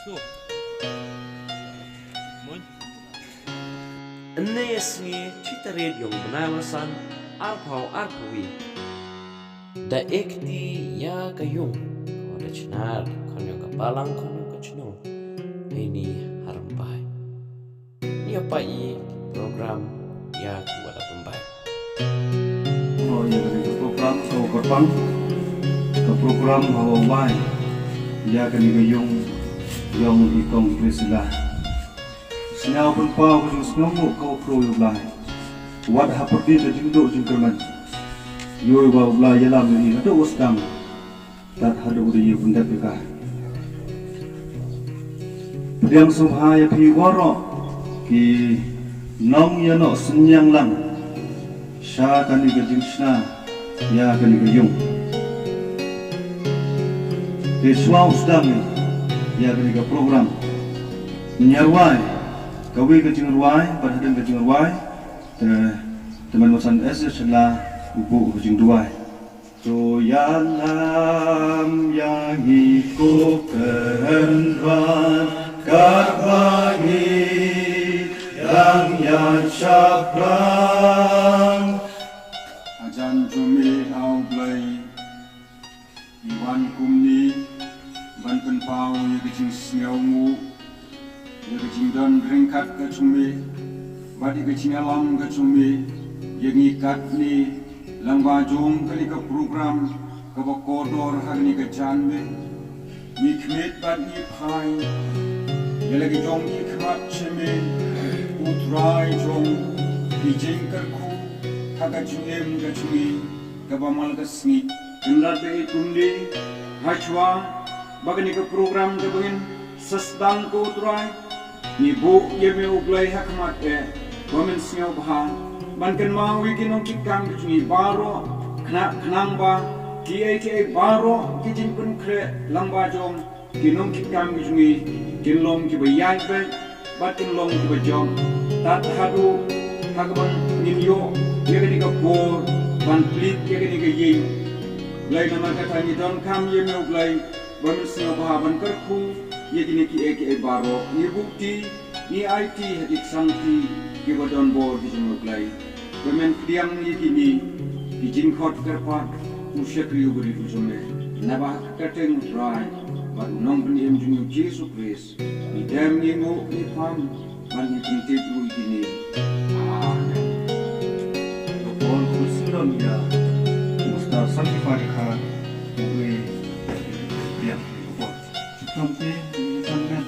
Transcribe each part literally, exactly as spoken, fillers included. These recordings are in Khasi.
Ynne sngi chitarit yong bnai wasan arphaw arphaw wi. Da ekti ya ka yung ko da chnar kon yong ka palang kon yong ka chnong. Ini harampai. Ni apa i program ya ki wada pembai. Oh ya ka program ko korpang ka program hawa wai ya ka ni ka yung yong i kong Priscilla. Sñiaw pynpaw ka jingsñiawngooh ka u Blai. Wat ha pyrdi ka jingduk jingkyrmen. Yoh i ba u Blai ïalam ïa i naduh u sdang. Tat haduh u dei ïa u pyndep ïa ka. Pdiang sngewbha ïa phi waroh ki nongïanoh synñiang lang. Sha kani ka jingshna ïa kani ka yung. Te shuwa u sdang ïa kani ka program, ngi rwai kawei ka jingrwai bad hadien ka jingrwai te te men masan S H la u buh ka jingduwai. To ïalam ïa ngi ko Kynrad katba ngi dang ïaid shaphrang. Hajan jong me ha u Blei ngi wan kumne ban pynpaw ïa ka jingsngewnguh ïa ka jingdon ryngkat ka jong me bad ïa ka jingïalam ka jong me ïa ngi katne lyngba jong kane ka program kaba kordor ha kane ka janmiet. Ngi khmih bad ngi phai ïa la ki jong ki khmat jong me, U Trai jong ki jingkyrkhu ha ka jingim ka jong ngi kaba man la ka sngi. Kynrad ba ïeit kumne, ha shuwa ba kane ka program kaba ngin sa sdang ko Trai, ngi buh ïa me U Blei ha khmat eh ba men sngewbha ban kynmaw ïa ki nongkitkam ki jong ngi baroh, khnang khnang ba kiei kiei baroh ki jingpynkhreh lyngba jong ki nongkitkam ki jong ngi kin long kiba ïaid beit bad kin long kiba jop. Tat haduh ha kaba ngin ïoh ïa kane ka bor ban plie ïa kane ka ïing. Blei, namar kata ngi donkam ïa me U Blei ba men sngewbha ban kyrkhu ïa kine kiei kiei baroh. Ngi buh kti, ngi aiti ha ki ksangti kiba don bor ki jong me U Blei. Ba men pdiang ïa kine ki jingkhot kyrpad u shakri u briew u jong me. Naba ha ka kyrteng U Trai bad u Nongpynim jong ngi U Jisu Khrist ngi dem, ngi nguh, ngi pan bad ngi pyntip ruh ïa kine. Amen. Ka por ka sdang ïa u Pastor Sankey Pharikha, u ngi pdiang ka por. Kumte ngi pan met.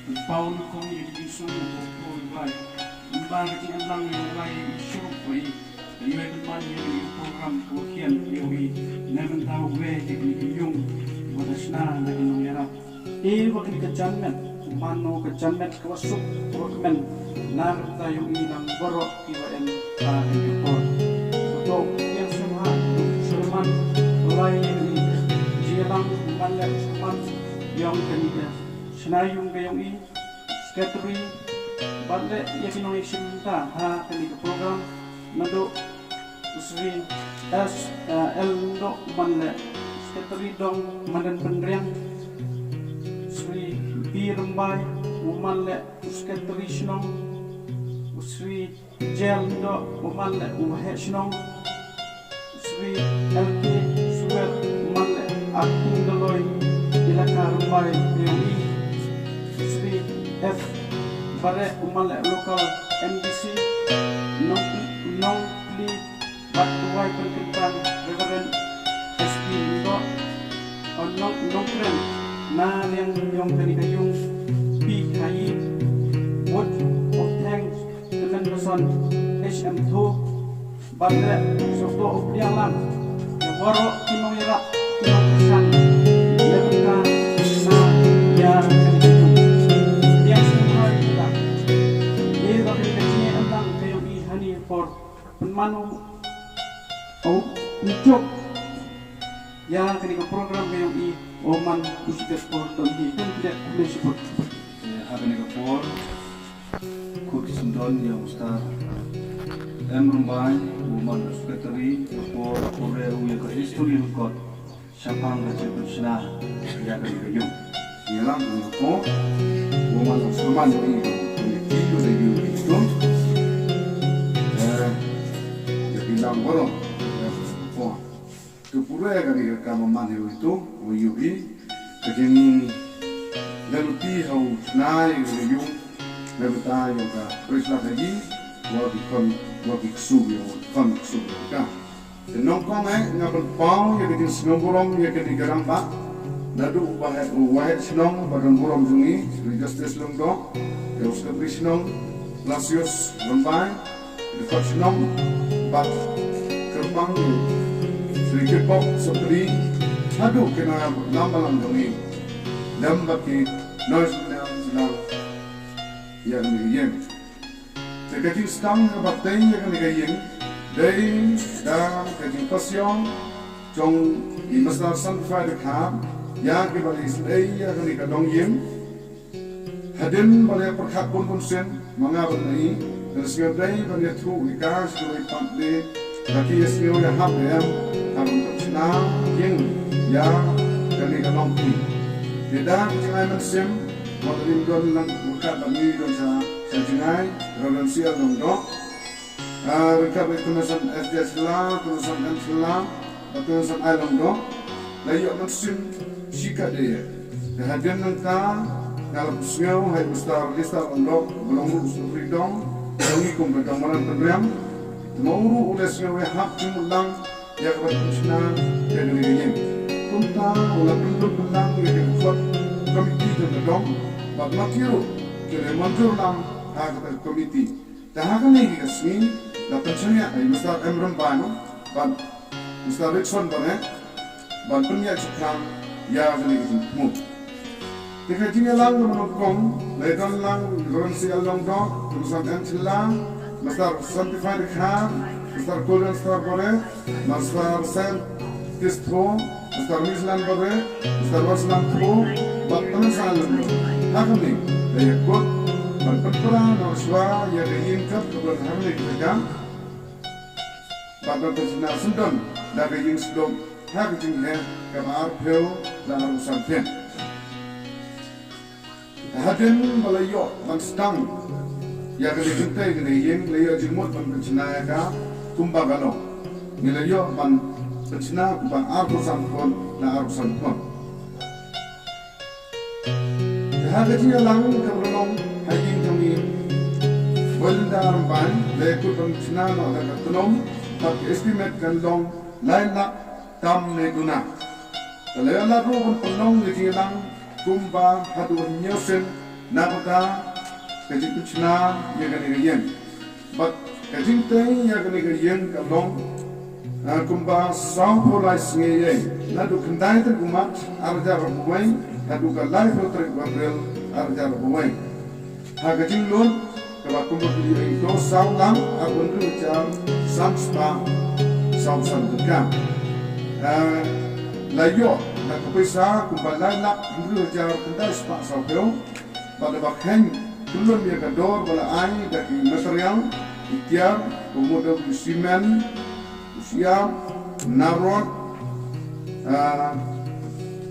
Pynpaw nyngkong ïa ka jingsngewnguh ko Blei. Pynpaw ka jingïalang ïa u Blei, i shuh ko i. Ïa ka man ïa ka program ko khian ïa u i. Ne mynta u wei ïa ka yung wa da shna na ka nongïarap. E wa kane ka janmiet, mano ka janmiet ka wa suk ka wa kmen. Na ka bynta ïa u i lang baroh ki wa em ha kane ka por. Ko to ïa sngewbha, sngewman, Blei ïa ka jingïalang, man leh sngewman ïa kane ka shna yung ka ïong i, secretary, bad leh ïa ki nongïashim bynta ha kane ka program, naduh u Sri S, eh, L Ndok u man leh secretary dong Madan Pynriang, Sri B Rymbai u man leh u secretary shnong, u Sri J L Ndok u man leh u heh shnong, Sri L K Suwer u man leh Akung Daloi, Elaka Rymbai Phew, Sri F Bareh u man leh local M D C, Nong Nongpli bad u Wai Pynkyntang Reverend S P Ndok, u Nong Nongkren na liang ïong kane ka yung P K I, vote of thanks Tymmen Basan H M Tho, bad leh sngewthuh u pdiang lang ïa waroh ki nongïarap, ki nongkyrshan, ïa bynta na ïa kane ka yung. Pdiang sngewbha ïa kita. Ïa ba kane ka jingïalang ka ïong i ha kane ka por. Pynman u, u, u jop ïa kane ka program ka ïong i, u man u shipor don hi, don hi, don hi. Ha kane ka por. Kut sngewdon ïa u Pastor M Rymbai, u man u secretary, u por u re u ïa ka history record shaphang ka jingpynshna ïa ka ïing ka yung. Ïalam ïa ko. Wa man la shlur man ïa i ko. Ki ïa da ïa i to. Eh, ïa ki lang waroh. Ko. To pura ïa kane ka kam man ïa i to. Wa ïa i. Ka jingïalam ti ha u shna ïa ka ïung. Naba ta ïa ka pris la ka i. Wa ki khon, wa ki ksu ïa, wa ki khon ksu ïa ka. Te nyngkong eh, nga pynpaw ïa ka jingsngewburom ïa kane ka rangbah. Naduh u Waheh, u Waheh Shnong, ba don burom jong ngi, Shri Justice Lyngdoh, ïa u Secretary Shnong, Blasius Rymbai, ïa u Dkhot Shnong, bad kyrpang ïa Shri Kitbok Sapri, haduh ki nongïalam balang jong ngi. Lem bad ki nongïalam ïa kane ka ïing. Te ka jingsdang kaba tei ïa kane ka ïing, dei da ka jingpasiaw jong i Mister Santify Dkhar ïa kiba la isynei ïa kane ka longïing. Hadien ba la ïa pyrkhat bun bun sien, ma nga bad ma i, da la sngew dei ban ïathuh ïa ka sha kiwei pat de, ba ki ïa sngew ïahap ïa em, ha ban pynshna ïing ïa kane ka longïing. Te da ka jingai mynsiem, wat la ym don lang ryngkat bad ngi, don sha, sha jingai Reverend C L Lyngdoh. Ah, ryngkat bad Tymmen San S J Shylla, Tymmen San M Shylla, bad Tymmen San I Lyngdoh. La ïoh mynsiem shikatdei. Te hadien nangta, nga la pynsngew ha i Mister Lester Lyngdoh, ba long ruh u Secretary dong, jong ngi kum ka dong Madan Pynriam. Te ma u ruh u la sngew ïahap jingmut lang ïa ka ban pynshna ïa kane ka ïing. Kumta u la pynlut pynlang ïa ka dkhot komiti jong ka dong, bad ma ki ruh ki la mynjur lang ha kata ka komiti. Te ha kane ka sngi la pynshaniah ïa i Mister M Rymbai bad Mister Rickson Bareh ban pynïaid shaphrang ïa kane ka jingthmu. Te ka jingïalang kaba nyngkong la ïadon lang Reverend C L Lyngdoh, Tymmen San M Shylla, Mister Santify Dkhar, Mister Golden Star Bareh, Mister Saint Tistho, Mister Mislan Bareh, Mister Waslan Tho, bad Tymmen San Lyngdoh. Ha kane la ïakut ban pynpra noh shuwa ïa ka ïing kat kaba don ha kane ka jaka. Bad ban pynshna syndon da ka ïing sduk ha ka jingheh kaba arphew la arphew san phew. Hadien ba la ïoh ban sdang ïa kane ka jingtei kane ka ïing, la ïoh jingmut ban pynshna ïa ka kumba ka long. Ngi la ïoh ban pynshna kumba arphew san phut na arphew san phut. Te ha ka jingïalang kaba la long ha ïing jong i Belinda Rymbai, la ïakut ban pynshna noh da ka tnum, bad ka estimate kan long lai lak tam ne duna. Te la ïoh lad ruh ban pynlong ka jingïalang kumba haduh hynñiew sien na ka bynta ka jingpynshna ïa kane ka ïing. Bad ka jingtei ïa kane ka ïing ka long, ah, kumba sawphew lai sngi ïa, naduh khyndai tarik u March ar hajar arphew wei haduh ka laiphew tarik u April ar hajar arphew wei. Ha ka jinglut kaba kumba ki ïoh to saw lak arphew hynriew hajar san spah saw san tyngka. Ah, la ïoh na ka pisa kumba lai lak hynriew hajar khyndai spah sawphew. Bad da ba kheiñ kyllum ïa ka dor ba la ai da ki material, ki tiar, ka mut da u simen, u siap, narod, ah,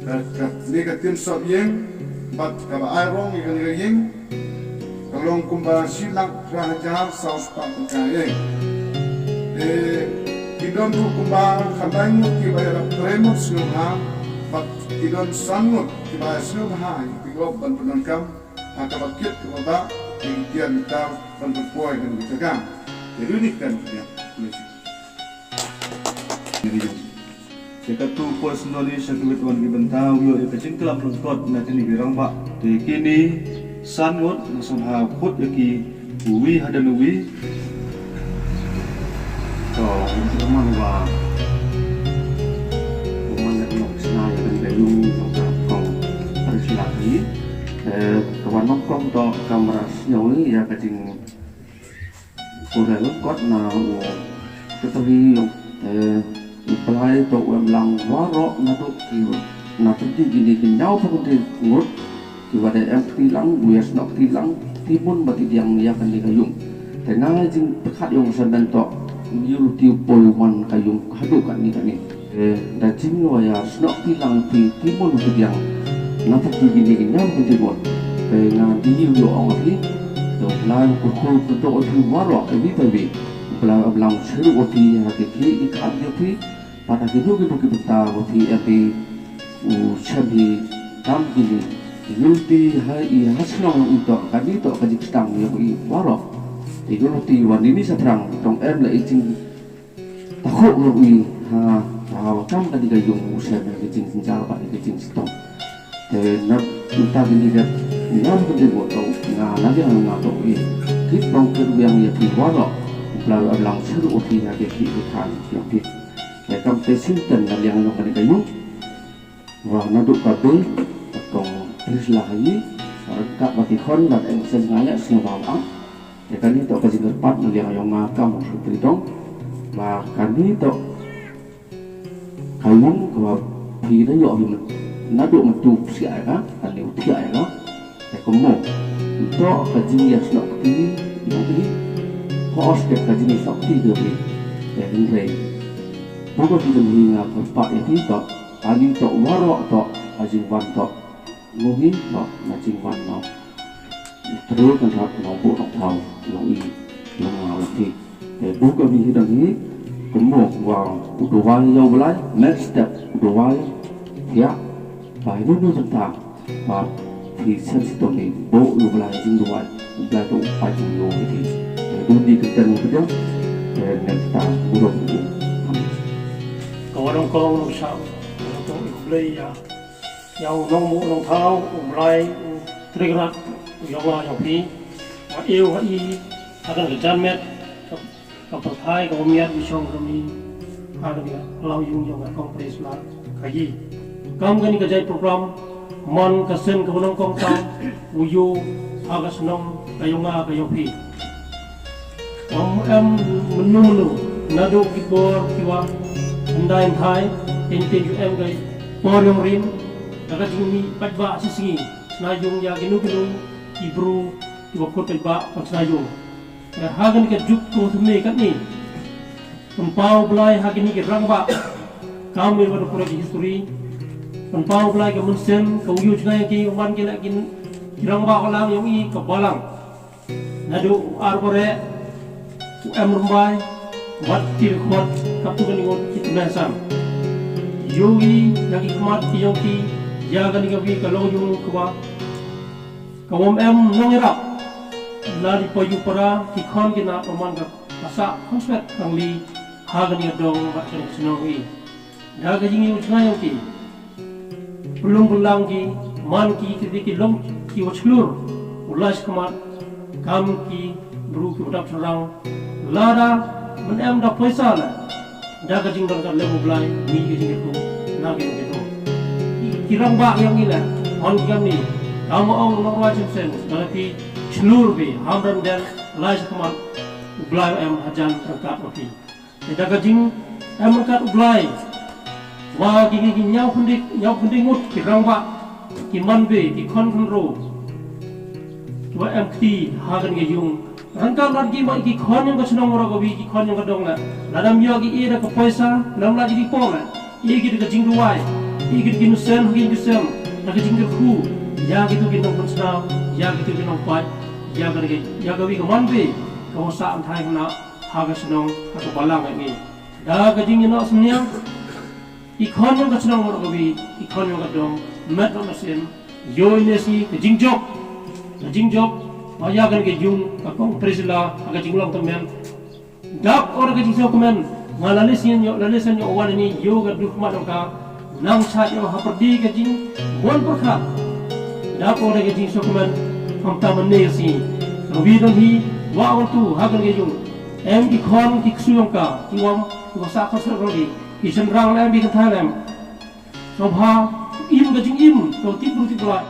ka, ka, ne ka tin sop ïing, bad kaba ai rong ïa kane ka ïing, ka long kumba shi lak phra hajar saw spah tyngka ïing. Te ki don ruh kumba khyndai ngut kiba ïarap trei mut sngewbha, bad ki don san ngut kiba sngewbha ïa ki hok ban pyndonkam ha kaba kit kaba bah ïa ki tiar ki tar ban pynpoi ha kane ka jaka. Te dei ni kan pynïap. Te katto poi syndon ïa sha kiwei pat ki bynta u ïoh ïa ka jingklam lyngkot na kine ki rangbah. Te kine san ngut nga sngewbha khot ïa ki uwi hadien uwi. To, ngi sngewman ba u man ïa ka lok sna ïa kane ka ïung jong ka kong Priscilla hi. Eh, kaba nyngkong to ka mra sngew ïa ka jing Ko da lok kot na u Secretary, eh, u Blai to u em lang waroh naduh ki na pynti kine ki ñiaw pynti ngut kiba da em kti lang, u ïa snoh kti lang, ti mun bad ti diang ïa kane ka ïung. Te na jingpyrkhat ïong sa ban to, ïa u ti u poi u man ka ïung haduh kane kane. Eh, da jingwa ïa snoh kti lang ti, ti mun bad ti diang. Na pyrthei kine ki nam ki jingmut. Te nga dei ïa u ong ïa phi. Te u Blai u kyrkhu kyrdoh ïa phi waroh, ïa phi te phi. U Blai u Abraham syruk ïa phi ha ki khlieh ki khat ïa phi. Bad ha kino kino ki bynta ba phi em phi u shem hi tam kine. Ïa u lynti ha i ha shnong ïa u toh kane toh ka jingsdang ïa u i waroh. Te ïa u lynti wan ini shaphrang tong em la i jing Takhuh ïa u i ha, ha, kam kane ka ïung u shem ïa ka jingsynjar bad ïa ka jingshitom. Te na bynta kine ki nam ki jingmut, nga na liang nga to u i. Kit bang kit biang ïa phi waroh. U Blai u Abraham syruk ïa phi ha ki khlieh ki khat ïa phi. Te kam te shisien na liang jong kane ka ïung. Wa naduh ka bei, ka kong Priscilla ha i, ryngkat bad ki khon bad eng seng nga ïa sngewbha ba. Te kane toh ka jingkyrpad na liang jong nga kam u Secretary dong. Ba kane toh ka ïung kaba phi da ïoh hi naduh mynta u psiah ïa ka, kane u thiah ïa ka. Te kumno. Toh ka jingïasnoh kti, ïa u phi. Hooid ka jingïasnoh kti ka phi. Te hynrei. Phi ka phi ka hi nga kyrpad ïa phi toh. Kane toh waroh toh ka jingwan toh. Ngi hi ba na jingwan nong. Trei kan rat nong buh nong thaw nong i nong nga nong hi. Te buh ka hi dang hi. Kumno wa u duwai ïa u Blai next step u duwai. Ïa ba hi nu bynta ba phi shem shitom hi buh u Blai jingduwai u Blai to u pai jong ïa u hi. Te dun di kyrteng u pdiang. Te next ta buh nong hi. Ka wa nong kong nong shah nong kong i u Blai ïa. Ïa u nongbuh nongthaw u Blai u Trai Kynrad u ïong nga ïong phi. Nga ïoh ha i ha kane ka janmiet ka, ka pyrthai ka wamiat u shong ka mi ha kane ka law ïung ïong ka kong Priscilla ka hi. Kam kane ka jait program man ka seng ka wa nongkong tam u ïoh ha ka shnong ka ïong nga ka ïong phi. Ym em mynno mynno naduh ki por ki wa hyndai hynthai, teng teng ju em ka por ïong rim da ka jingmih paidbah shisngi sna ïung ïa kino kino ki bru ki wa khot paidbah pang sna ïung. Te ha kane ka juk ka wa thymme katne pynpaw Blai ha kine ki rangbah. Kam ïa wa da pura ki history pynpaw Blai ka mynsiem ka u ïoh jngai ki u man ki la ki rangbah u lang ïong i ka balang. Naduh u Arbareh, u Em Rymbai, wat ki dkhot, katto katne ngut ki tymmen san. Ïohi ïa ki khmat ki ïong ki ïa kane ka wi ka long ïung kaba ka wym em nongïarap. Lada phi ïohi para ki khon ki na paman ka sah khonswet kangli ha kane ka dong bad kane ka shnong wi. Da ka jingïohi jngai ïong ki. Pynlong pynlang ki man ki ki ki long ki wa shlur u lai shakhmat kam ki bru ki wa dap shynrang. Lada myn em da poisa la da ka jingdon ka lem u Blai ni ka jingkyrkhu na ka jingkyrkhu. Ki rangbah ïong i la man ki kam ni kam ong nong rwai shem shem da ki shlur bi ham ran den lai shakhmat u Blai em hajan ryngkat wa ki. Te da ka jing em ryngkat u Blai wa ki ki ki ñiaw phew ngut ki rangbah ki man be ki khon khynraw ki wa em kti ha kane ka ïung ryngkat lad ki ma ki khon ïong ka shnong wa ka wi ki khon ïong ka dong la lada ym ïoh ki ïa da ka poisa lada ym lad ki por la ïa ki da ka jingduwai ïa ki da ki nusen ha ki nusen da ka jingkyrkhu ïa ki tu ki nongpynsñiaw ïa ki tu ki nongpait ïa ka ïa ka wi ka man be ka wa sah anthai na ha ka shnong ha ka balang ka ngi. Da ka jingïanoh synñiang ki khon ïong ka shnong wa ka wi ki khon ïong ka dong met wa nasin ïoh ne si ka jingjop ka jingjop ma ïa kan ka jung ka kong Priscilla ha ka jinglong tymmen. Dap ora ka jingsngewkmen nga la listen ïoh la listen ïoh wan ni ïoh ka duh khmat ka nang chat ïoh ha pyrdi ka jing wan pyrkhat. Dap ora ka jingsngewkmen kam ta man ne si ka wi dong hi wa ong tu ha kan ka jung. Em ki khon ki ksuiong ka ki wam ki wa sa ka sra rodi ki shynrang lem ki kynthai lem. Sngewbha im ka jingim ka tip bru tip Blai.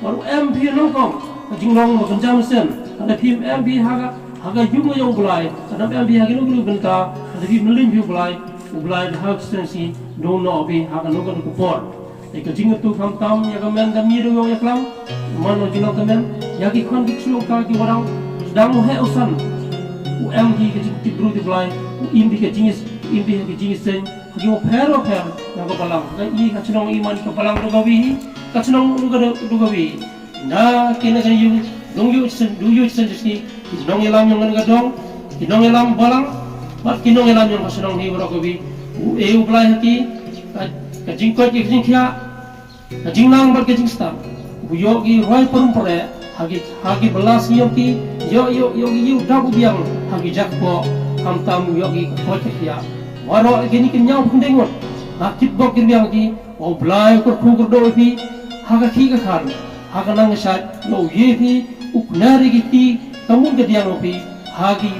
Waru em phi nongkong ka jinglong ma kynjam sen ka da phim em phi ha ka ha ka yung ka yong Blai ka da em phi ha ki nong bru bynta ka da phim lim phi Blai. U Blai da ha ka sen si dong no phi ha ka nong ka por. Te ka jingatu kham tam ïa ka men ka mi dong yong ïa klam man nong jinglong ka men ïa ki khon ki ksuiong ka ki warang dang u he u san. U em ki ka jingtip bru tip Blai u im phi ka jingis u im phi ha ka jingis sen. Ki wa pher wa pher na ka balang ka i ka chnong i man ka balang ka wi hi. Ka chnong u ka dong u ka wi. Na ki na ka yu dong yu chen du yu chen ki nongïalam yong ka dong, ki nongïalam balang, bad ki nongïalam yong ka chnong hi waroh ka wi. U e u Blai ha ki ka jingkoit ki jingkhiah, ka jingnang bad ka jingstad. U yoh ki roi parum pare ha ki ha ki bala sngewthuh ki yoh yoh yoh ki yu dap u biang ha ki jak ko. Khamtam u yoh ki ka koit ka khiah. Waroh ki ni ki nyaw pyndengot ha kit bok ki biang ki. Wa u Blai u kyrkhu kyrdoh ïa phi ha ka khih ka khan, ha ka nang ka shait, la u ïa phi u kner ïa ki kti ka mut ka diang ïa phi ha ki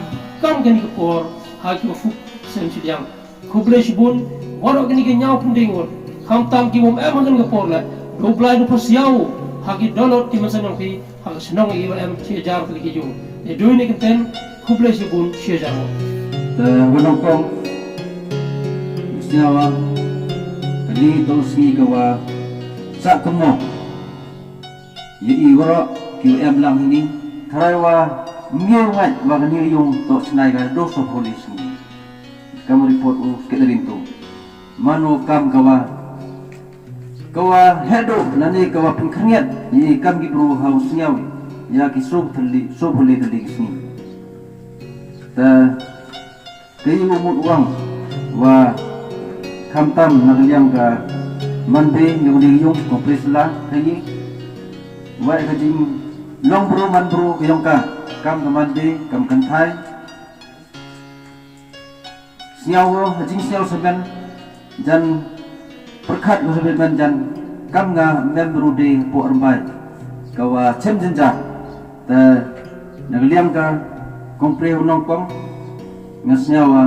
kam kane ka por, ha ki ba phuh sem shiliang. Khublei shibun. Waroh kine ki ñiaw pyndengot, khamtam ki bym em ha kane ka por leh, da u Blai da u pynsiaw ha ki dohnud ki mynsiem ïa phi. Ha ka shnong i wa em shi hajar tylli ki yung. Te dei ne kynten, khublei shibun shi hajar ngut. Te wa nongpong, sñiaw wa, kani to sngi ka wa sah kynmaw ïa i waroh ki wa em lang hini. Tharai wa ym ngeit wa kani ka yung to chynai ka doh sawphew lai sngi. Kam report u Secretary to. Mano kam ka wa ka wa heh duh lane ka wa pynkhyrngiat ïa i kam ki bru ha u sñiaw ïa ki sawphew tylli, sawphew lai tylli ki sngi. Te ka i u mut u ong wa khamtam na ka liang ka man bei yong ding yung kong pris la ka i wa ka jinglong bru man bru ka yong ka kam ka man bei kam kynthai. Sñiaw ha jingsñiaw samen jan pyrkhat ko samen jan kam nga mem rude po rmbai ka wa chem jynjar. Te na ka liang ka kong pre u nongpong nga sñiaw wa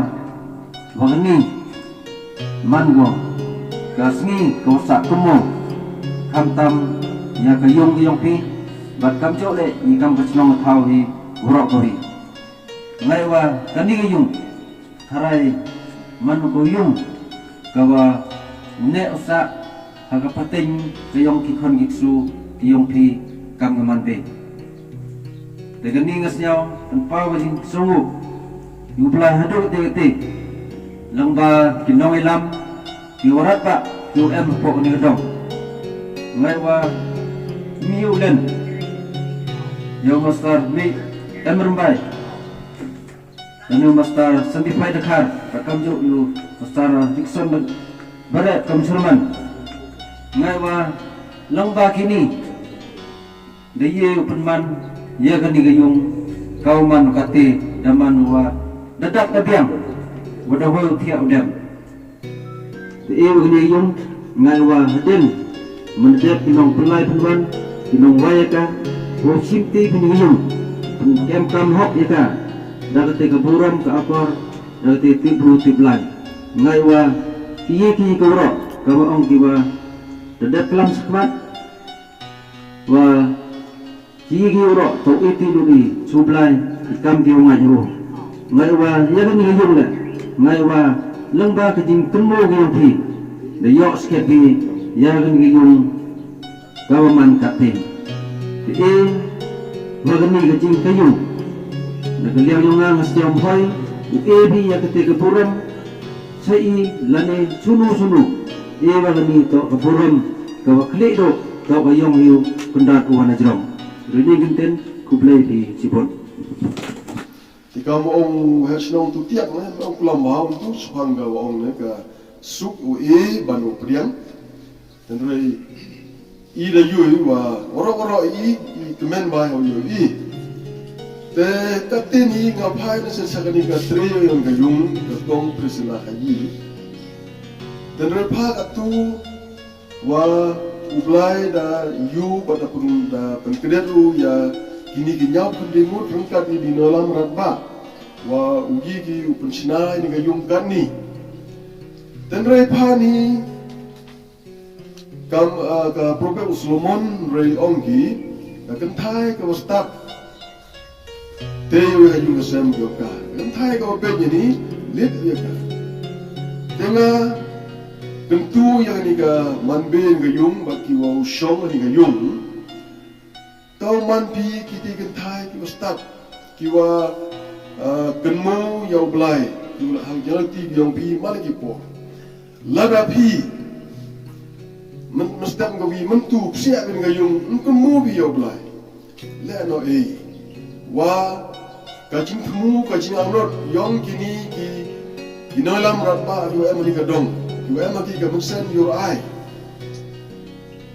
wa kani man ko ka sngi ka wa sah kynmaw khamtam ïa ka yung ka yong phi bad kam jooh leh i kam ka chnong ka thaw hi waroh ko hi. Ngai wa kani ka yung tharai man ko yung ka wa ne u sah ha ka pateng ka yong ki khon ki ksu ki yong phi kam ka man bei. Te kani nga sñiaw pynpaw ka jingsngew u Blai haduh te te lang ba ki nongïalam ki warat ba ki em hapoh kani ka dong. Ngai wa mi u len ïa u Master mi em rmbai. Nanu Master Sandipai Dkhar, rakam juk yu Master Dickson Baret kam chairman. Ngai wa lang ba kini da ye u pynman ïa kani ka yung ka u man kate da man wa da dak da biang wa da hoi u thiah u dem. Te e wa kani yung ngai wa hadien man dep ki nong pynlai pynwan ki nong wai ïa ka wa u shim ti kani yung pynkem kam hok ïa ka da kate ka burom ka akor da kate tip bru tip lai. Ngai wa ki ye ki ka waroh ka wa ong ki wa da dep klam sakmat wa ki ki waroh to iti luri sublai ki kam ki ngai ru. Ngai wa ïa kani ka yung le ngai wa lang ba ka jingkynmaw ka yong phi da ïoh skhet phi ïa kani ka yung ka wa man ka te. Te e wa kani ka jing ka yung da ka liang yong nga nga sñiaw hoi u e phi ïa kate ka burom. Sa i lane sunu sunu e wa kani to ka burom ka wa khlieh doh ka wa yong yu kyndat u wan ajrong. Rini kynten khublei phi chibun. Ti kam ong he shnong tu tiak ne ong klam ba ong tu sepang ka wa ong ne ka suk u e ban u priang. Tynrei i da yui wa waroh waroh i i kmen bai ha yui i. Te ka tin i nga phai na sa sa kani ka tre yong ka yung ka kong Priscilla ha yi. Tynrei pha ka tu wa u Blai da yu ba da pun da pun kedet u ya kini ki nyau pun dingut rengkat i di nolam rat ba wa u gi ki u pun sina ini ka yung kan ni. Tynrei pha ni kam ka prophet u Solomon rei ong ki ka kynthai ka wa stad. Te ïa ka yung ka sem ïa ka kynthai ka wa peit ïa ni lit ïa ka. Te nga kyntu ïa ni ka man ben ka yung ba ki wa u shong ni ka yung. Tau man phi kiti kynthai ki wa stad ki wa kynmaw ïa u Blai ki wa la hang jalti ki yong phi man ki por. Lada phi man Tang ka wi mynta psiah kane ka yung, ym kynmaw phi ïa u Blai. Leh noh ei. Wa ka jingthmu, ka jingangnud yong kine ki, ki nongïalam rangbah kiwa em ha kane ka dong, kiwa em ha kane ka mynsiem ïoh ai.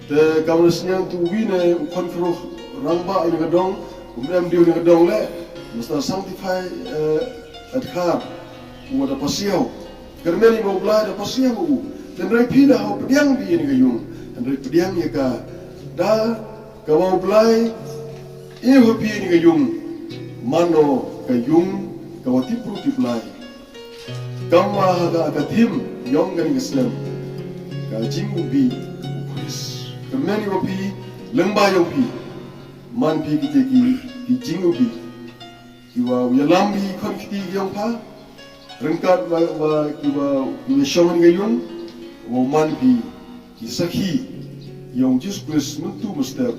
Te kam da sniang tu wi ne u khon khruh rangbah ïa kane ka dong, um em dei ïa kane ka dong leh, Mister Sanctify, eh, Adkhar, u da pasiaw. Kyrmen ïa u Blai da pasiaw u. Hynrei phi da haw pdiang phi ïa kane ka yung. Hynrei pdiang ïa ka da ka wa u Blai. Ïa phi ïa kane ka yung. Mano ka yung ka wa tip bru tip Blai. Kam wa ha ka, ka thim yong kane ka snem. Ka jingïohi u Khrist. Kyrmen ïa phi lyngba yong phi. Man phi ki te ki, ki jingïohi. Ki wa u ïalam phi khon kti ki yong pha. Ryngkat wa, wa, ki wa, ki wa shong ha kane ka yung, wa man phi, ki sakhi, yong Jisu Khrist mynta mynstep,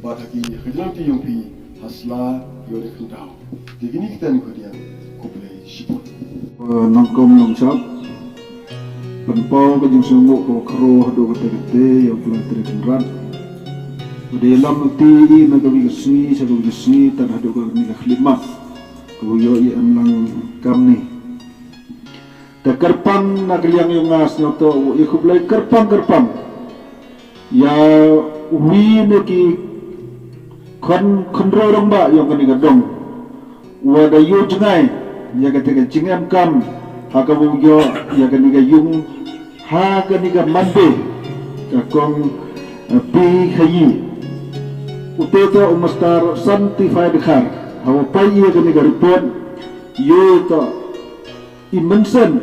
bad ha ki, ha ki jingïohi yong phi, ha sla, yong ne khyndaw. Te kine ki ten ko dian, khublei shibun. Uh, nongkom nongshap, pynpaw ka jingsngewnguh ka wa khro, haduh ka te ka te, yong phi la te ka rat. Wa da ïalam ti i na ka wi ka sngi, sha ka wi ka sngi, tan haduh ka ni ka khlipmat. Ka wa ïoh i em lang kam ni. Te kyrpang na ka liang yong nga sngewthuh, wa i khublei kyrpang kyrpang. Ïa wi ne ki khon khynroi rangbah yong kane ka dong. Wa da ïoh jngai, ïa kate ka jingem kam, ha ka wa ïoh, ïa kane ka yung, ha kane ka Monday, ka kong, eh, pi khayi. U te to u Mister Sanctify Dkhar, ha wa pai ïa kane ka report, ïoh to, i mynsiem,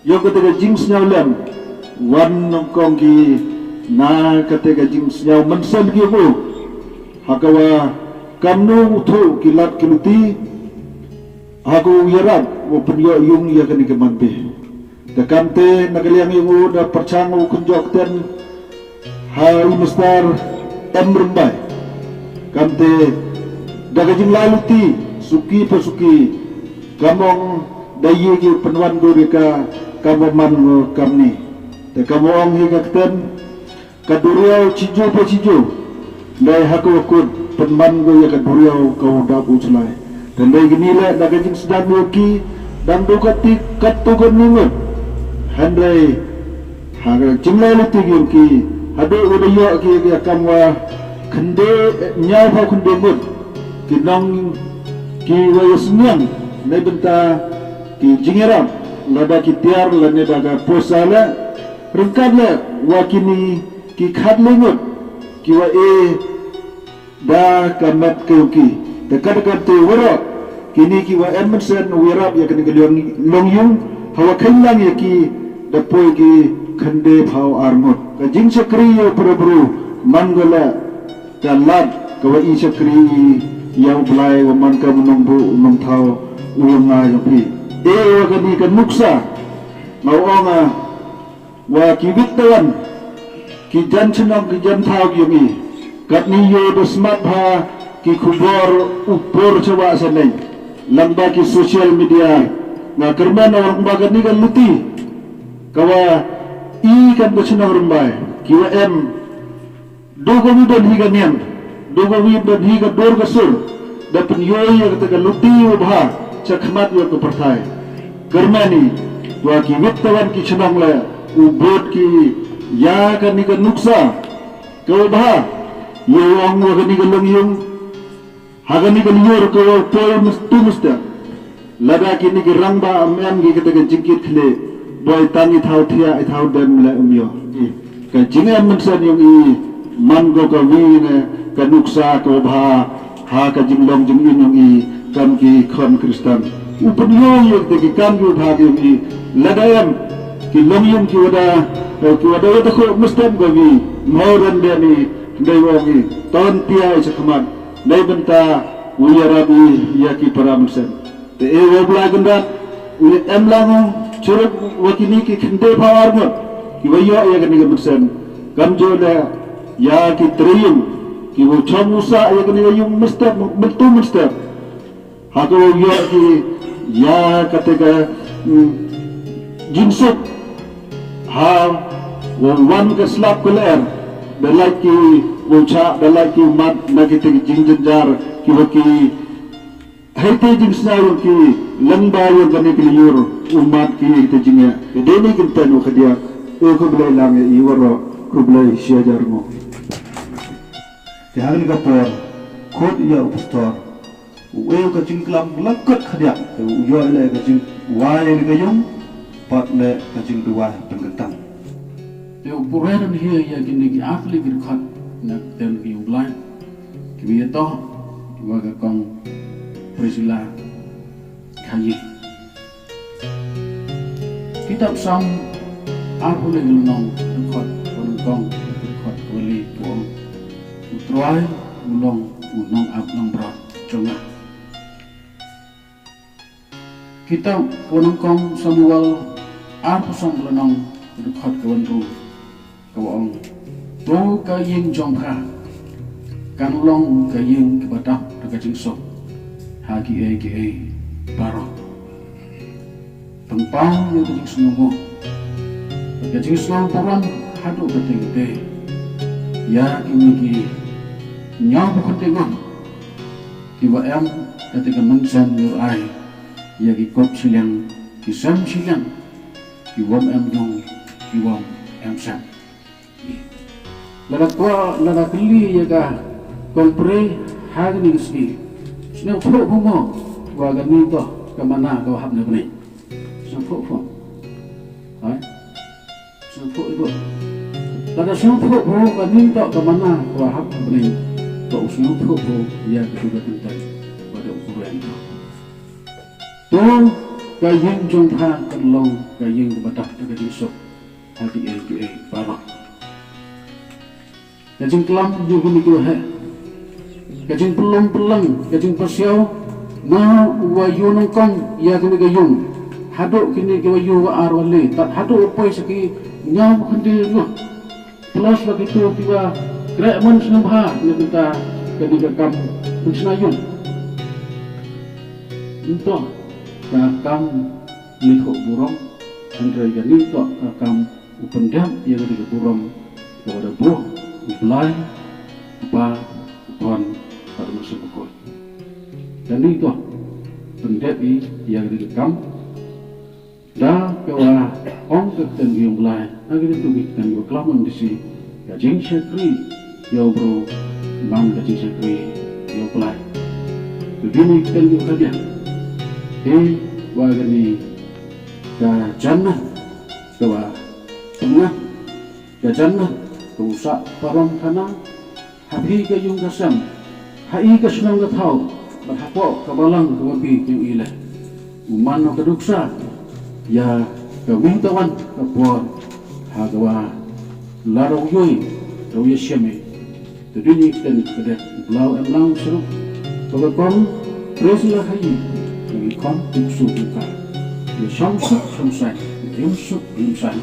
ïoh kate ka jingsngew lem, wan nongkong ki na kate ka jingsngew mynsiem ki u. Ha ka wa kamnu u thuh ki lad ki luti, ha ka u ïarap, wa pynïoh yung ïa kane ka Monday. Te kam te na ka liang yong u da pyrchang u khynjok ten, ha i Mister M Rymbai. Kam te da ka jinglai luti, suki pa suki, kam ong da ye ki pynwan dur ïa ka, kam wa man ngo kam ni. Te kam wa ong hi ka kten, ka duriaw chijo pa chijo. Dei ha ka wa kut pynman ko ïa ka duriaw ka wa dap u chlai. Te dei kini le da ka jingsdang yong ki dang du ka ti kat tu ka ni ngut. Hynrei ha ka jinglai luti yong ki haduh wa da ïoh ki ïa kam wa khynde ñiaw phaw khynde ngut. Ki nong ki wa ïa sniang nei bynta ki jingïarap lada ki tiar lane da ka posa le ryngkat le wa kini ki khatlai ngut ki wa e da ka met ka yong ki. Te kat kat te waroh kini ki wa em mynsiem u ïarap ïa kani ka long, long yung ha wa kheiñ lang ïa ki da poi ki khynde phaw ar ngut. Ka jingshakri ïa u para bru man ko la ka lad ka wa i shakri i ïa u Blai wa man ka u nongbuh u nongthaw u yong nga yong phi. E wa kani ka nuksa nga ong a wa ki wit tawan ki jan chnong ki jan thaw ki yong i. Katni ïoh da smat bha ki khubor u por chawa sa neng lang ba ki social media. Nga kyrmen ong ba katni ka luti ka wa i kam ka chnong Rymbai ki wa em. Do ka wi ban hi ka niam, do ka wi ban hi ka dur ka sur da pynïoh ïa kata ka luti u bha cha khmat ïa ka pyrthai. Kyrmen i wa ki wit tawan ki chnong le u bud ki ïa kani ka nuksa ka u bha ïa u ong wa kani ka long yung. Ha kani ka lyiur ka wa poi mesti mesti lada kini ki rangbah am em ki kata ka jingkit khlieh boi tang i thaw thiah i thaw dem le um ïoh. Ka jingem mynsiem yong i man ko ka wi ne ka nuksa ka wa bha ha ka jinglong jingim yong i kam ki khon Khristan. U pynïoh ïa kata ki kam ki wa bha ki yong i lada em ki long yung ki wa da ki wa da wa da kho mesti ka wi mhau ran de ni dei wa ngi ton thiah i cha khmat. Dei bynta u ïarap i ïa ki para mynsiem. Te e wa Blai Kynrad u ïa em lang u churuk wa kini ki khynde phaw ar ngut ki wa ïoh ïa kani ka mynsiem. Kamjooh le ïa ki trei yung ki wa chong u sah ïa kani ka yung mynstep myntu mynstep. Ha ka wa ïoh ki ïa kata ka, mm, jingsuk ha Wow wan ka slap ka lyer, da lait ki wow chah, da lait ki mad na kita ki jingjynjar kiwa ki, hei te jingsngew ki lyngba yong kane ka lyiur, u mad ki kita jingeh. Ka dei ni kynten u khadiak, u khublei lang ya i waroh, khublei shi hajar nguh. Te ha kane ka por, khot ya u pastor, u e ka jingklam lyngkot khadiak, te u yoh leh ka jingwai ka yung, pat leh ka jingduwai pynkyntang. Te u pure don hi ya kine ki ar tylli ki dkhot na ka ktien ka yung Blai, kiwa yatoh wa ka kong Priscilla Khayi. Kitab Salm arphew lai lynnong, dkhot wa nyngkong, dkhot wa lai, u ong: U Trai u long u nongap nongbrot jong nga. Kitab wa nyngkong Samuel arphew san lynnong, dkhot wa ynru, kawa ong: To ka ïing jong pha kan long ka ïing kaba dap da ka jingsuk ha kiei kiei baroh. Pynpaw ïa ka jingsngewnguh, ka jingsngew burom haduh katta katta ïa kine ki hynñiewphew khyndai ngut kiwa em kata ka mynsiem ïa u ai ïa ki kot shiliang, ki sem shiliang, ki wym em yung, ki wym em sem. Lada kwah, lada kylli ïa ka kong Pre ha kane ka sngi, sngewthuh phi mo wa kane toh ka mana kawa hap na bneng? Sngewthuh phi? Hai? Sngewthuh i phi? Lada sngewthuh phi wa kane toh ka mana kawa hap na bneng, to sngewthuh phi ïa katu ka kynthei wa da u kren. To ka ïing jong pha kan long ka ïing kaba dap da ka jingsuk ha kiei kiei baroh. Ka jingklam jong kine ki waheh, ka jingpynlong pynlang, ka jingpasiaw na uwa ïoh nyngkong ïa kane ka ïung, haduh kine kiwa ïoh wa ar wa le, tad haduh u poi sa ki hynñiewphew khyndai ngut, plus wa kitu kiwa kreh mynsngew bha na ka bynta kane ka kam pynshna ïung. Nto ka kam leh burom, hynrei kane toh ka kam u pyndep ïa kane ka burom kawa da buh u Blai, u Kpa, u Khun bad u Mynsiem Bakhuid. Kane toh pyndep i ïa kane ka kam. Da kawa ong ka ktien ka yung Blai, ha kine tu ki ktien kiwa klam ym disi, ka jingshakri ïa u bru man ka jingshakri ïa u Blai. Te kine ki ktien kiwa khadduh, te wa kane ka jannat kawa pynngah, ka jannat kawa sah parom khana ha phi ka yung ka sem, ha i ka shnong ka thaw, bad hapoh ka balang kawa phi ka yung i leh. U man u ka duksa ïa ka wi tawan ka por, ha kawa la raw yoi raw ïa shem i. Te dei ni ktien ka dei bla u em lang syruk ba ka kong Priscilla Khayi, ka ngi khon tik suk ka ïa shong suk shong sai, im suk im sai,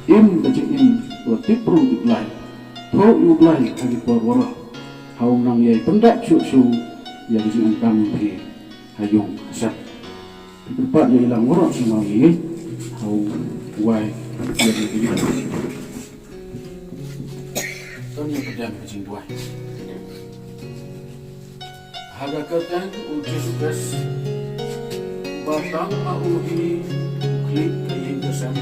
im ka jingim kawa tip bru tip Blai. Thoh ïa u Blai ha ki por waroh, ha u nang ïai pyndap shuh shuh ïa ka jingim kam phi ha yung ha sem. Phi kyrpad ïa i lang waroh sngewbha ïa i ha u wai ïa ka jingim. Don ïa ka jingduwai. Ha ka kyrteng u Jisu Khrist, ba tang ma u hi u khlieh ka ïing ka sem.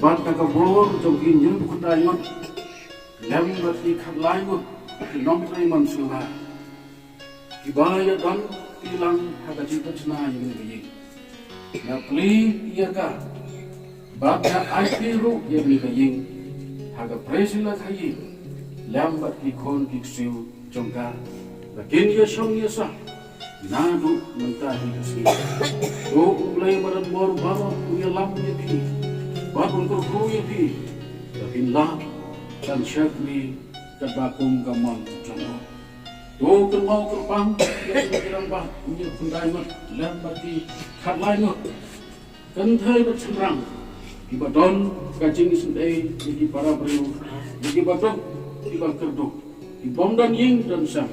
Bad da ka bor jong ki hynñiewphew khyndai ngut, lem bad ki khatlai ngut ki nongtrei mynsngew bha, kiba ïadon ki lang ha ka jingpynshna ïa kane ka ïing, nga plie ïa ka, bad nga aiti ruh ïa kane ka ïing ha ka Priscilla Khayi, lem bad ki khun ki ksiew jong ka, ba kin ïashong ïasah naduh mynta hi ka sngi. To u Blei ba don bor baroh un ïalam ïa phi bad un kyrkhu ïa phi, ba phin lah ban shakri katba kum ka mon jong u. To kynmaw kyrpang ïa ki rangbah, ïa ki rangbah lem bad ki khatlai ngut, kynthei bad shynrang, kiba don ka jingisynei ïa ki para briew, ïa kiba duk, kiba kyrduh, ki bym don ïing don sem.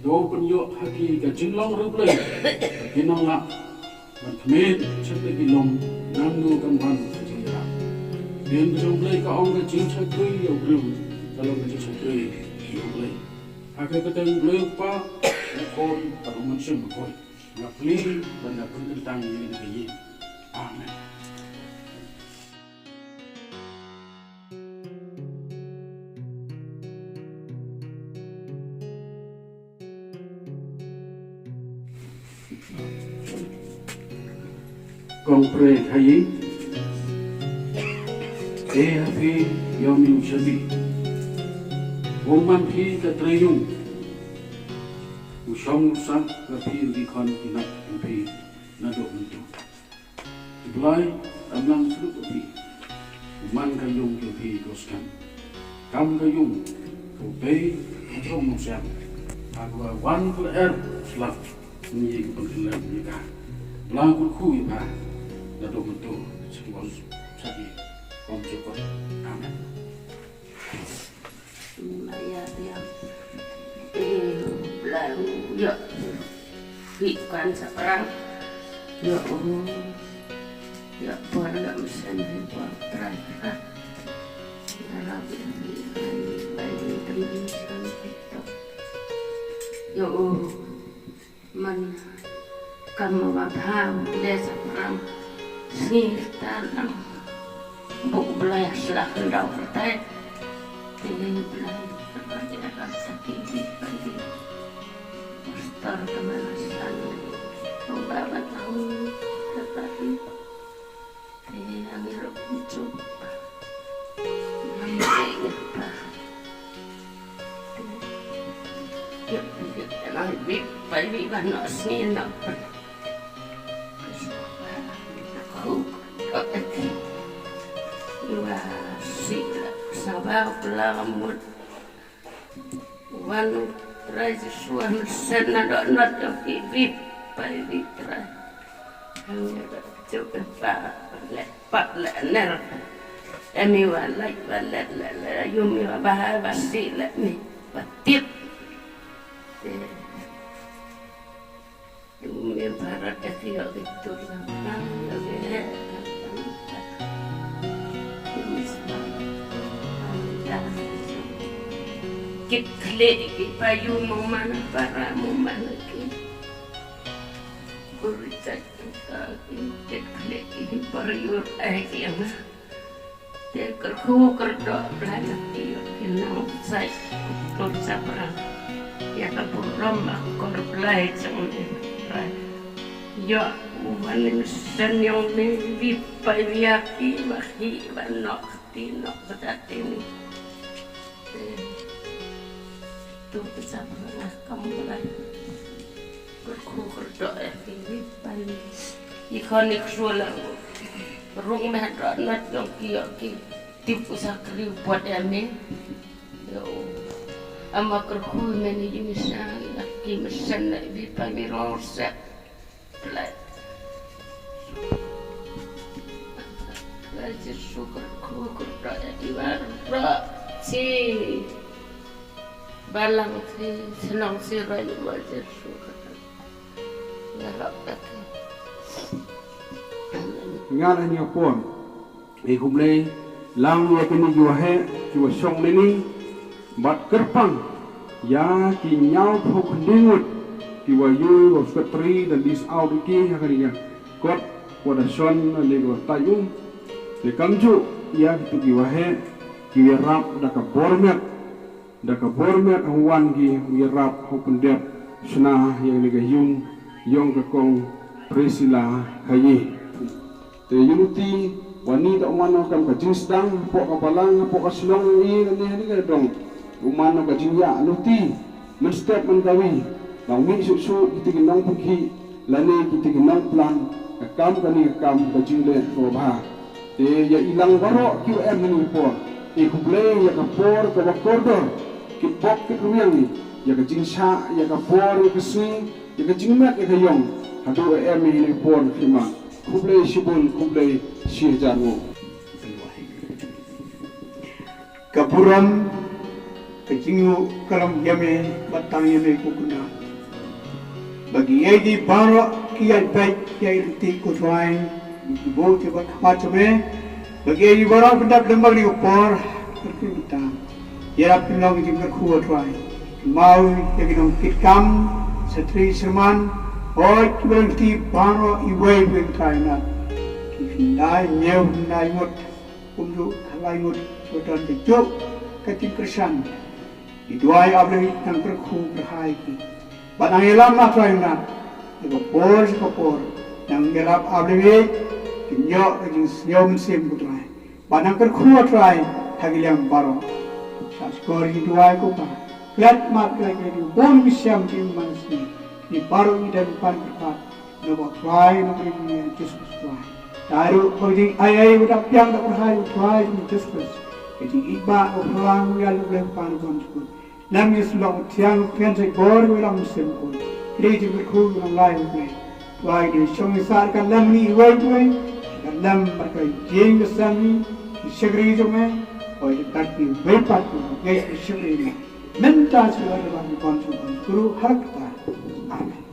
To pynïoh ha ki ka jinglong riewblei, ba kin nang lah ban khmih sha ki lum, nangno kan wan ka jingïarap. Ktien ka jong U Blei ka ong, ka jingshakri ïa u briew ka long ka jingshakri ïa U Blei. Ha ka kyrteng U Blei U Kpa, U Khun bad U Mynsiem Bakhuid, nga plie bad nga pynkyntang ïa kane ka ïing. Amen. Kong Pre Khaïi, e ha phi ïa une u shabi. U man phi ka trei ïung, u shong u sah, ha phi u dei khun ki nat u phi naduh mynta. Blei, ym lang shuh u phi. Man ka ïung ki phi ko skhem. Kam ka ïung, ko bei, ko trong nong siang. Ha ka wan ko er, slap. Ni ko pynlem ni ka. Bla ko khu ïa pha. Naduh mynta, shuh wan, shuh ki. Kom shuh. Amen. Maya dia. Eh, bla, ya. Hi kan saprang. Ya, oh. Ya, por ya, mesen, por trai. Ah. Ya, Rabbi, ya, Rabbi, ya, Rabbi, ya, Rabbi. Ya, oh. Man kam wa bha le sa pram. Sngi ta nang buk blai sla kandau kertai. Te blai kertai ram saki di pagi. Pastor kemana sana. Baba tahu kertai. Te angin rok cup. Nang ingat pa. Yep, yep, nang bip, pai bip, ba no sni no. Khu, iwa si, sabau pela mut. Wan Trai Jisu, am sen na dok not, yong ki bip, pai bip Trai. Ang ya ba juk ba le pat le ner. Em i wa lai wa le le le, yum i wa ba ba si le mi wa tip. Te. Yum i ba rat ya ki yo ki tur la. Ang yo ki he. Yum i sa. Kit kle ki pa yum mo man para mo man ki. Buri chai. Te kyrkhu kyrdoh Blei na ki ïoh ki nang sai tur sa pyrshah ïa ka burom akor Blei jong me Trai. Ïoh u wan ïa u mynsiem jong me, wi pai wi ïa ki, wa hi wa noh kti noh kata te ni. Te tu pisa pyrshah kam Blei. Kyrkhu kyrdoh ïa ki wi pan. I khon i ksuwa la rung meh doh nat jong ki ïoh ki. Tip u sa kri u bot ïa me. Ïoh. Ama kyrkhu me ni jingsa ïa ki mesen na wi pan mi rong sep. Blei. Blei Jisu kyrkhu kyrdoh ïa ki baroh. Shi. Balang shi, shnong shi, roi Blei Jisu kyrkhu. Nga la ñiewpon. E khublei lang ïa kine ki waheh ki wa shong lini bad kyrpang ïa ki ñiewphew khyndai ngut ki wa ïoh wa secretary da list out ki ha kane ka kot wa da shon lane ka wa tai um. Te kamjooh ïa kitu ki waheh ki wa rap da ka bor met. Da ka bor met ha wan ki u ïarap ha u pyndep shna ïa kane ka ïung yong ka kong Priscilla Haye. Te ïa luti wa ni da u man kam ka jingsdang hapoh ka balang hapoh ka shnong ïa kane ha ni ka dong. U man ka jingïa luti mynstep man ka wi. Nang mih suk suk kita ki nongpynkhih lane kita ki nongplan ka kam kane ka kam ka jingleh kaba bha. Te ïa i lang baroh ki wa em ha kane ka por. I khublei ïa ka por kaba kordor. Ki bok ki rwiang ïa ka jingshah ïa ka por ïa ka sngi ïa ka jingmet ïa ka ïong. Haduh em ïa kane ka por khima. Khublei shibun, khublei shihajar nguh. Ka burom ka jingïoh ka long ïa me bad tang ïa me ko kynrad. Ba ki ïeit baroh ki ïaid beit ïaid ryntih ko Trai, ki bun ki bad khmat jong me. Bad ïa ngi baroh pyndep lem bad kane ka por, kyrkhu mynta. Ïarap pynlong ka jingkyrkhu, ko Trai. Kynmaw ïa ki nongkitkam, satri syrman, hooid kiba don kti baroh, iwei pa iwei, ko Trai, na ki khyndai hynñiew, khyndai ngut, kumjuh ka lai ngut, kiba don ka juk ka jingkyrshan. Ngi duwai, A Blei, nang kyrkhu kyrhai ki. Bad nang ïalam, A Trai, na ka por sha ka por, nang ïarap, A Blei, kin ïoh ka jingsngew mynsiem, ko Trai. Bad nang kyrkhu, A Trai, ha ki liang baroh. Sa shkor ngi duwai, ko Pa. Klet mat, klet klet, bun ki sem ki man sngi. Ngi baroh ngi dang pan kyrpad na ka Trai, na ka ri ngi, Jisu Khrist Trai. Trai ruh, ka jingaiei ba da pdiang da kyrhai, ko Trai jong ngi Jisu Khrist. Ka jingïeit ba ka pyrshang ïa U Blei Kpa na ka bynta jong ngi. Lem ïa u syllok thiang, pynshai bor ïa u Mynsiem Bakhuid. Ki dei jingkyrkhu jong ngi, ko Blei. Trai, ngi shong ngi sah ka lem ngi iwei pa iwei, ka lem bad ka ïing ka sem ngi, ki shakri jong me, hooid, ka kat ngi iwei pat iwei, ngi ki shakri me. Mynta sha ka lad ka bad ka bun sha ka bun, kyrkhu ha ka kyrteng. Amen.